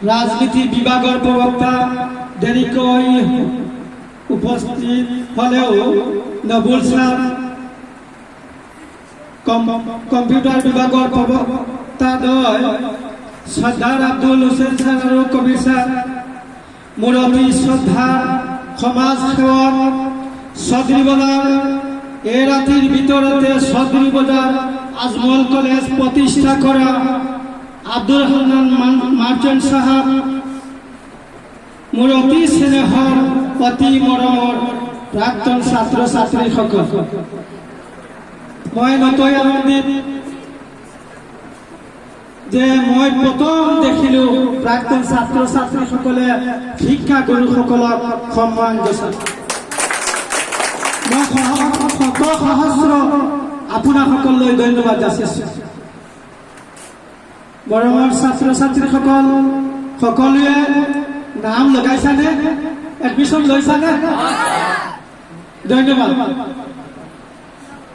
ৰাজনীতি বিভাগৰ প্ৰবক্তা দেৰিকৈ উপস্থিত হ'লেও নবুল ছাৰ, কম্পিউটাৰ বিভাগৰ প্ৰবক্তাদ্বয় শ্ৰদ্ধাৰ আব্দুল হুছেইন ছাৰ আৰু কবিৰ ছাৰ, মোৰ অতি শ্ৰদ্ধাৰ সমাজ সেৱক, চৌধুৰী বজাৰ এই ৰাতিৰ ভিতৰতে চৌধুৰী বজাৰ আজমল কলেজ প্ৰতিষ্ঠা কৰা আব্দুল হান্নান মাৰ্চেণ্ট চাহাব, মোৰ অতি চেনেহৰ, অতি মৰমৰ প্ৰাক্তন ছাত্ৰ ছাত্ৰীসকল, মই নতৈ আনন্দিত যে মই প্ৰথম দেখিলো প্ৰাক্তন ছাত্ৰ ছাত্ৰীসকলে শিক্ষাগুৰুসকলক সন্মান যাচাই। মই শত সহস্ৰ আপোনাসকললৈ ধন্যবাদ যাচিছো। মৰমৰ ছাত্ৰ ছাত্ৰীসকল, সকলোৱে নাম লগাইছানে? এডমিশ্যন লৈছানে? ধন্যবাদ।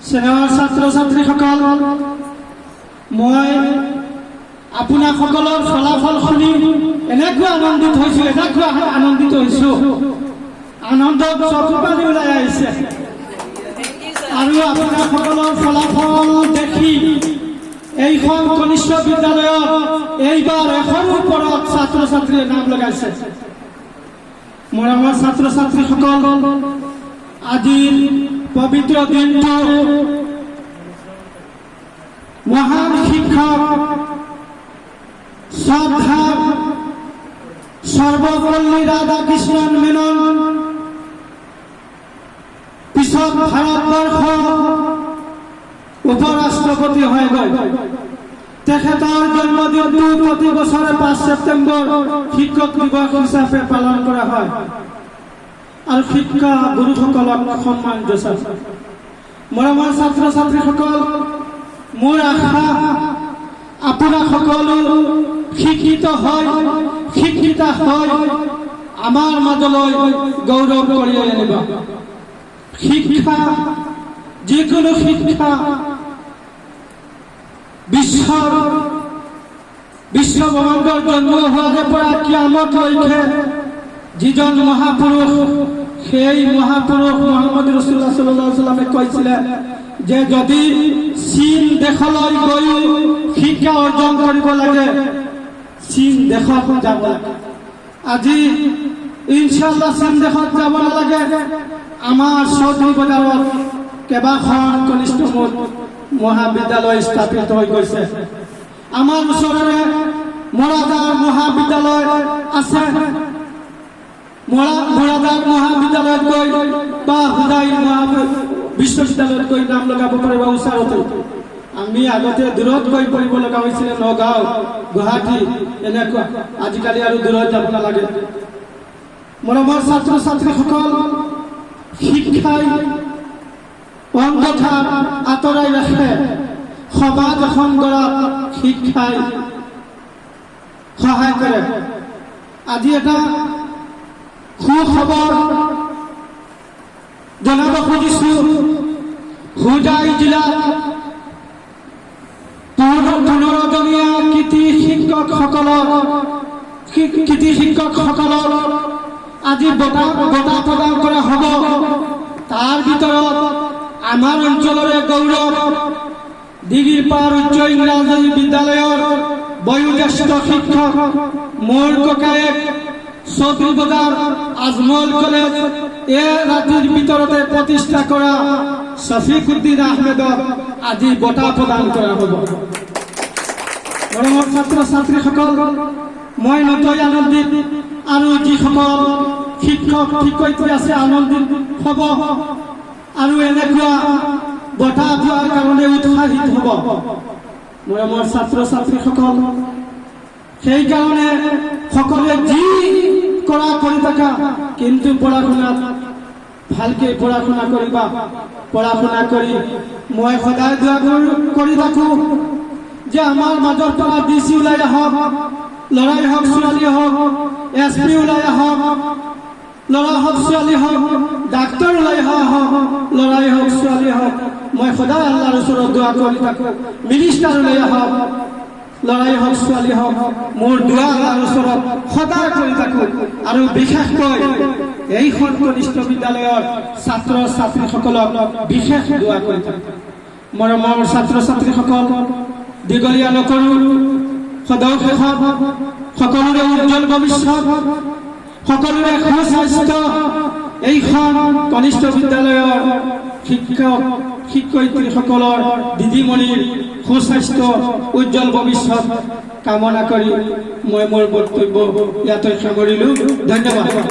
চেনেহৰ ছাত্ৰ ছাত্ৰীসকল, মই আপোনাসকলৰ ফলাফল শুনি এনেকুৱা আনন্দিত হৈছো, এনেকুৱা আনন্দিত হৈছো, আনন্দত চকু পানী ওলাই আহিছে। আৰু আপোনাসকলৰ ফলাফল দেখি এইখন কনিষ্ঠ বিদ্যালয়ত এইবাৰ 100ৰো ওপৰত ছাত্ৰ ছাত্ৰীয়ে নাম লগাইছে। মৰমৰ ছাত্ৰ ছাত্ৰীসকল, আজিৰ পবিত্ৰ দিনটো মহান শিক্ষক শ্ৰদ্ধা সৰ্বপল্লী ৰাধাকৃষ্ণন মেনন, পিছত ভাৰতবৰ্ষ উপ ৰাষ্ট্ৰপতি হৈ গ'ল, তেখেতৰ জন্মদিনটো প্ৰতি বছৰে 5 ছেপ্টেম্বৰ শিক্ষক দিৱস হিচাপে পালন কৰা হয় আৰু শিক্ষা গুৰুসকলক সন্মান যাচা। মৰমৰ ছাত্ৰ ছাত্ৰীসকল, মোৰ আশা আপোনাক সকলো শিক্ষিত হৈ, শিক্ষিতা হৈ আমাৰ মাজলৈ গৌৰৱ কঢ়িয়াই আনিব। শিক্ষা, যিকোনো শিক্ষা বিশ্ব ব্ৰহ্মাণ্ডৰ জন্ম হোৱাৰে পৰা কিয়ামতলৈকে যিজন মহাপুৰুষ, সেই মহাপুৰুষ মহম্মদ ৰচুল্লাহ সাল্লাহ সাল্লামে কৈছিলে যে যদি চীন দেশলৈ গৈও শিক্ষা অৰ্জন কৰিব লাগে, চীন দেশত যাব লাগে। আজি ইনশাল্লাহ চীন দেশত যাব নালাগে। আমাৰ চৌধুৰী বজাৰত কেইবাখন কনিষ্ঠ মহাবিদ্যালয় স্থাপিত হৈ গৈছে। আমাৰ ওচৰৰে মৰাদাৰ মহাবিদ্যালয় আছে। মৰাদাৰ মহাবিদ্যালয়ত গৈ বা হোজাই মহা বিশ্ববিদ্যালয়ত গৈ নাম লগাব পাৰিব ওচৰতে। আমি আগতে দূৰত গৈ পঢ়িব লগা হৈছিলে, নগাঁও, গুৱাহাটী এনেকুৱা। আজিকালি আৰু দূৰত যাব নালাগে। মৰমৰ ছাত্ৰ ছাত্ৰীসকল, শিক্ষাই অন্ধকাৰ আঁতৰাই ৰাখে। সমাজ এখন গঢ়াত শিক্ষাই সহায় কৰে। আজি এটা সুখবৰ জনাব খুজিছো। হোজাই জিলাত 15জনীয়া কৃতি শিক্ষকসকলৰ আজি বঁটা প্ৰদান কৰা হ'ব। তাৰ ভিতৰত আমাৰ অঞ্চলৰে গৌৰৱ, দিঘিৰপাৰ উচ্চ ইংৰাজী বিদ্যালয়ৰ বয়োজ্যেষ্ঠ শিক্ষক, মোৰ ককায়েক, চৌধুৰী বজাৰ আজমল কলেজ এ ৰাতিৰ ভিতৰতে প্ৰতিষ্ঠা কৰা শফিকুদ্দিন আহমেদক আজি বঁটা প্ৰদান কৰা হ'ব। মৰমৰ ছাত্ৰ ছাত্ৰীসকল, মই নতৈ আনন্দিত আৰু যিসকল শিক্ষক শিক্ষয়িত্ৰী আছে আনন্দিত হ'ব আৰু এনেকুৱা বঁটা পোৱাৰ কাৰণে উৎসাহিত হ'ব। মৰমৰ ছাত্ৰ ছাত্ৰীসকল, সেইকাৰণে সকলোৱে যি কৰা কৰি থাকা, কিন্তু পঢ়া শুনাত ভালকে পঢ়া শুনা কৰিবা। পঢ়া শুনা কৰি মই সদায় দোৱা কৰি থাকো যে আমাৰ মাজৰ পৰা ডি চি ওলাই আহক, ল'ৰাই হওক ছোৱালী হওক, এছ পি ওলাই আহক, ল'ৰা হওক ছোৱালী হওক, ডাক্তৰ ওলাই আহক, ল'ৰাই হওক ছোৱালী হওক। মই সদায় আল্লাহৰ ওচৰত দোৱা কৰি থাকো, মিনিষ্টাৰ ওলাই আহক। ল'ৰাই হওক, ছোৱালী হওক, মোৰ দোৱা আল্লাহৰ ওচৰত সদায় কৰি থাকোঁ। আৰু বিশেষকৈ এইখন কনিষ্ঠ বিদ্যালয়ৰ ছাত্ৰ ছাত্ৰীসকলক বিশেষ দোৱা কৰি থাকোঁ। মৰমৰ ছাত্ৰ ছাত্ৰীসকল, দীঘলীয়া নকৰোঁ। সদৌ শেষত সকলোৰে উজ্জ্বল ভৱিষ্যত, সকলোৰে সুস্বাস্থ্য, এইখন কনিষ্ঠ বিদ্যালয়ৰ শিক্ষক শিক্ষয়িত্ৰীসকলৰ, দিদিমণিৰ সুস্বাস্থ্য, উজ্জ্বল ভৱিষ্যত কামনা কৰি মই মোৰ বক্তব্য ইয়াতে সামৰিলোঁ। ধন্যবাদ।